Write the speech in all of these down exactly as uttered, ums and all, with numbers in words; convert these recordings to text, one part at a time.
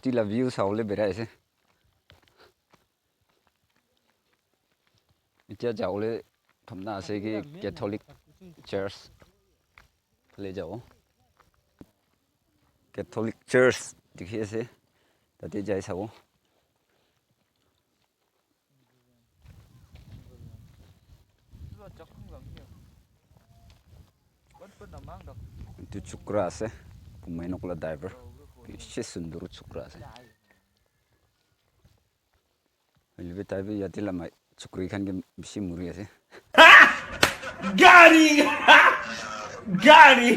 Etu la view sabole berai ase. Etia jabole bhabna ase ki Catholic Church phale jabo. Catholic Church dikhi ase, tate jai sabo. Etu chukra ase, kumai nok la diver. Bishi sundur chukra ase. Hoile bi tai bi yate la mai chukri khan ke bishi muri ase. Gari! Gari!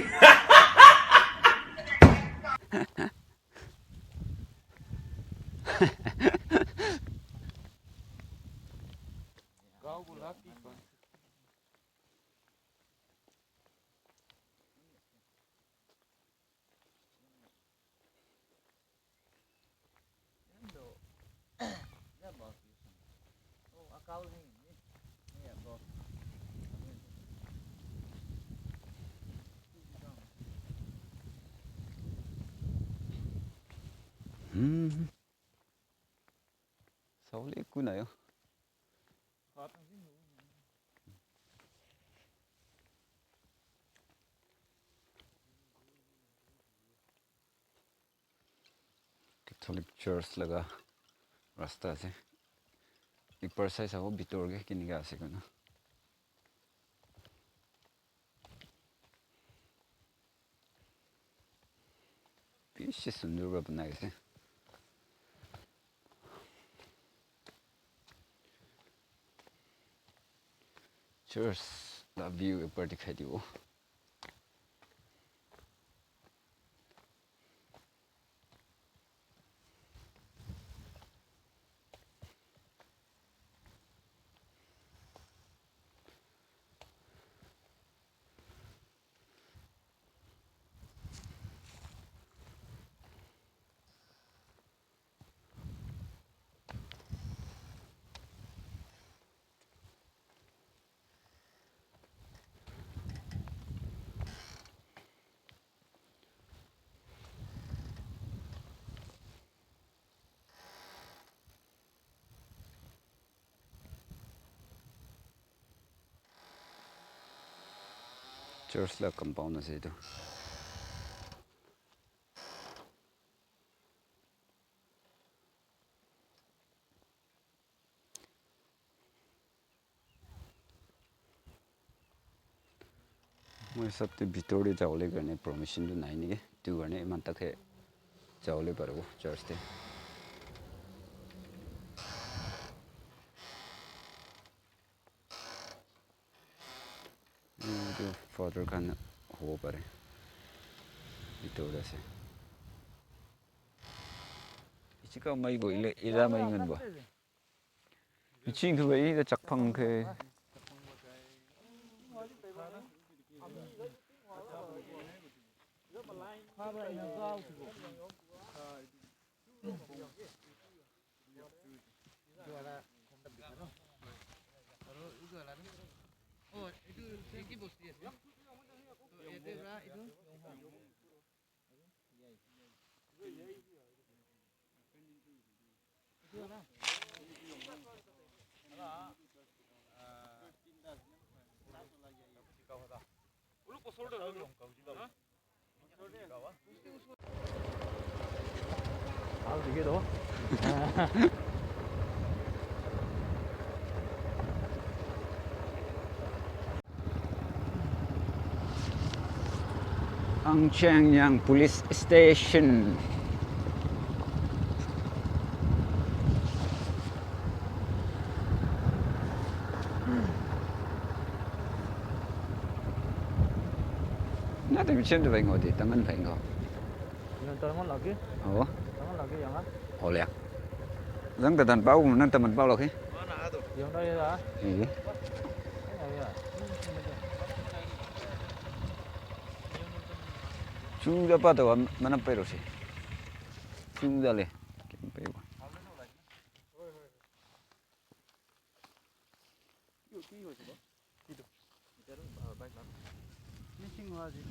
Hmm. Sabole ekku nai o. Catholic Church laga rasta ase. Upor sai sabo bitor ke kinika ase koina. Bishi sundur para banai ase. Church la view upor dikhai dibo. Church la compound ase etu. Moi hisab te bitor te jabole karne permission tu nai niki. Etu karne iman tak he jabole paribo church te. Etu father khan hobo pare. Bitor te ase. Ichika mai bo ile ila mai ngan bo. Iching tu bai ila chakphang ke. Angcheng Yang Police Station. Na te bichen de vengo de, tangan vengo. Yang tangan lagi? Oh. Tangan lagi yang ah? Oh, ya. Yang tetan pau, nang teman pau lagi. Yang dah ya. Iya. Chuda pa to mana pero si. Chuda le. Kin pe. Missing wa ji.